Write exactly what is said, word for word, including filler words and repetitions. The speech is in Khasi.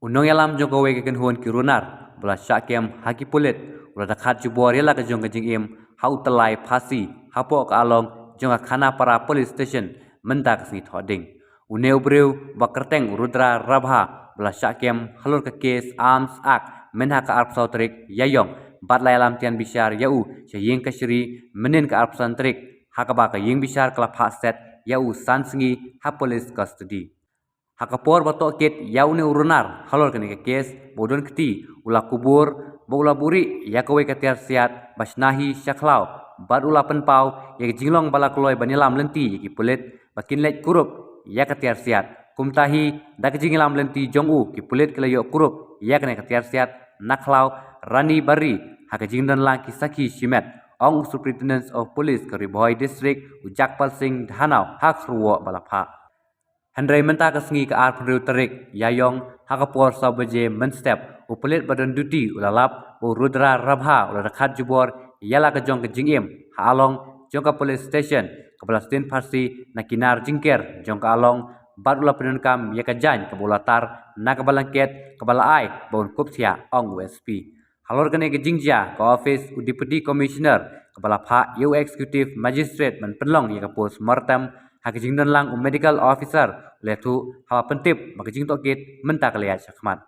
U nongïalam jong kawei ka kynhun ki runar ba la shah kem ha ki pulit u la dkhat jubor ïa la ka jong ka jingim ha u tyllai phasi hapoh ka along jong ka Khanapara Police Station mynta ka sngi Thohdieng. Une u briew ba kyrteng u Rudra Rabha ba la shah kem halor ka case Arms Act mynha ka arphew saw tarik Ïaïong bad la ïalam tian bishar ïa u sha ïing kashari mynnin ka arphew san tarik, ha kaba ka ïing bishar ka la phah set ïa u san sngi ha police custody. Ha ka por ba tohkit ïa une u runar halor kane ka case ba u don kti, u la kubur ba u la buhrieh ïa kawei ka tiar siat ba shna hi sha khlaw bad u la pynpaw ïa ka jinglong ba la kloi ban ïalam lynti ïa ki pulit ba kin leit kurup ïa ka tiar siat. Kumta hi, da ka jingïalam lynti jong u, ki pulit ki la ïoh kurup ïa kane ka tiar siat na khlaw Rani Bari ha ka jingdonlang ki sakhi shimet, ong u Superintendent of Police ka Ri Bhoi District u Jagpal Singh Dhanoa ha ka kyrwoh ba la phah. Hynrei mynta ka sngi ka arphew hynriew tarik Ïaïong ha ka por saw baje mynstep, u pulit ba don duty u la lap ba u Rudra Rabha u la dkhat jubor ïa la ka jong ka jingim ha along jong ka police station kaba la sdien pharsi na kinar jingker jong ka along bad u la pyndonkam ïa ka jaiñ kaba u la tar na ka blanket kaba la ai ba un kup thiah, ong u S P. Halor kane ka jingjia, ka office u Deputy Commissioner kaba la phah ïa u Executive Magistrate ban pynlong ïa ka post mortem ha ka jingdonlang u Medical Officer u la ïathuh haba pyntip ba ka jingtohkit mynta ka la ïaid shakhmat.